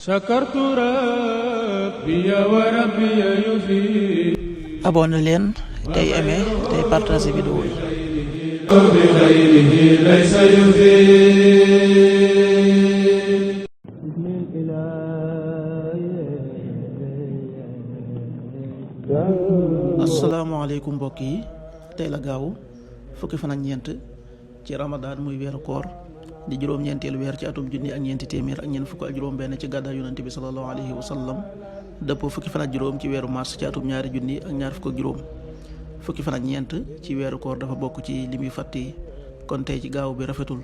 sakartu rabbi wa rabbi yufi. abonné leen tey aimé tey partagé vidéo yi. bi xayrihi laysa yufi. asalaamaaleykum mbokk yi, tey la gaaw fukki fan ak ñeent ci Ramadan muy weeru koor di juróom-ñeenteelu weer ci atum junni ak ñeenti téeméer ak ñeent fukk ak juróom benn ci gàddaay yonante bi sallallahu alayhi wa sallam dëpp fukki fan ak juróom ci weeru mars ci atum ñaari junni ak ñaar fukk ak juróom. fukki fan ak ñeent ci weeru koor dafa bokk ci li muy fàtti, kon tey ci gaaw bi rafetul.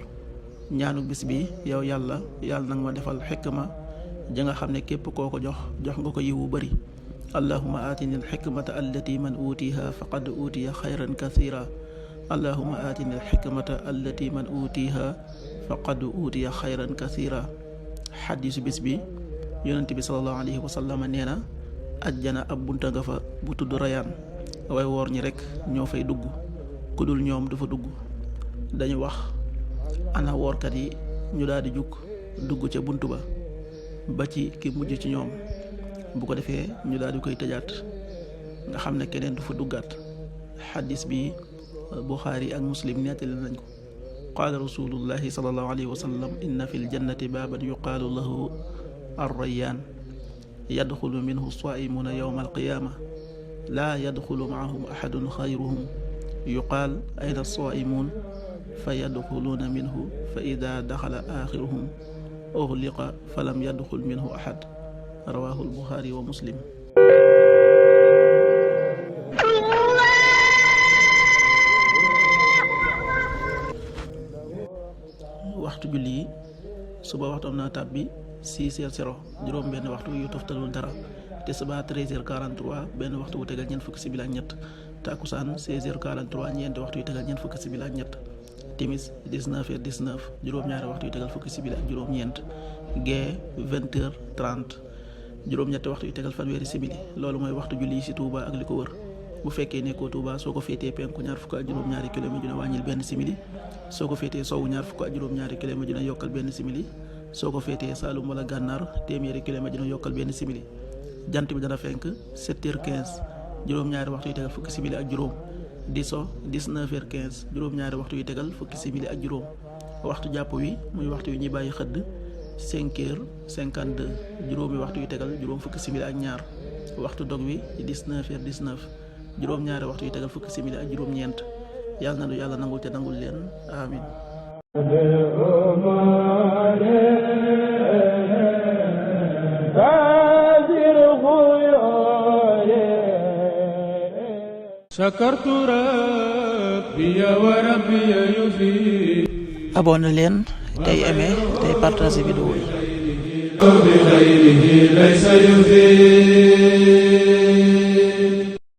ñaanu bis bi, yow yàlla nag ma defal xikma ja nga xam ne képp koo ko jox nga ko yiwu bari. allahuma aatini alxikmata allati man uutiha faqad uutiya xayran kathira. allahuma aatini alxikmata allati man uutiha faqad uutiya xayran kathira. xadiisu bis bi, yonent bi sallallahu alayhi wa sallam nee na ajjana ab bunta nga fa bu tudd rayaan, way woor ñi rek ñoo fay dugg, ku dul ñoom du fa dugg. dañu wax ana woorkat yi, ñu daal di jug dugg ca bunt ba ci ki mujj ci ñoom, bu ko defee ñu daal di koy tëjaat, nga xam ne keneen du fa duggaat. xadis bi Buxaari ak Muslim nettali nañ ko. qaala rasulullahi sallallahu alayhi wa sallam inna fi ljannati baaban yuqaalu lahu arrayaan yadxulu minhu saaimuuna yowma alqiyaama laa yadxulu maahum axadun xayruhum yuqaal ayna saaimuun fa yadxuluuna minhu fa ida daxala aaxiruhum uxliqa falam yadxul minhu axad. rawaahu albuxaari wa muslim. waxtu julli yi, suba waxtu am na tàbbi 6h00 juróom benn waxtu yu toftalul dara. tisbaar 13h43 benn waxtu wu tegal ñeent fukki simili ak ñett. takkusaan 16h43 ñeenti waxtu yu tegal ñeent fukki simili ak ñett. timis 19h19 juróom-ñaari waxtu yu tegal fukki simili ak juróom-ñeent. gee 20h30 juróom-ñetti waxtu yu tegal fanweeri simili. loolu mooy waxtu julli yi ci Touba ak li ko wër. bu fekkee nekkoo Touba, soo ko féetee penku ñaar fukk ak juróom-ñaari kilomètre dina wàññil benn simili. soo ko féetee sowu ñaar fukk ak juróom-ñaari kilomètre dina yokkal benn simili. soo ko féetee Saalum wala Gànnaar téeméeri kilomètre dina yokkal benn simili. jant bi dana fenk 7h15 juróom-ñaari waxtu yu tegal fukki simili ak juróom. di so 19h15 juróom-ñaari waxtu yu tegal fukki simili ak juróom. waxtu jàpp wi muy waxtu yu ñuy bàyyi xëdd 5h52 juróomi waxtu yu tegal juróom fukki simili ak ñaar. waxtu dog wi 19h19 juróom-ñaari waxtu yu tegal fukki simili ak juróom-ñeent. yàlla na nu yàlla nangul te nangul leen, amin. sakartu rabbi wa rabbi yufi. abonné leen tey aimé tey partagé vidéo yi. bi xayrihi laysa yufi.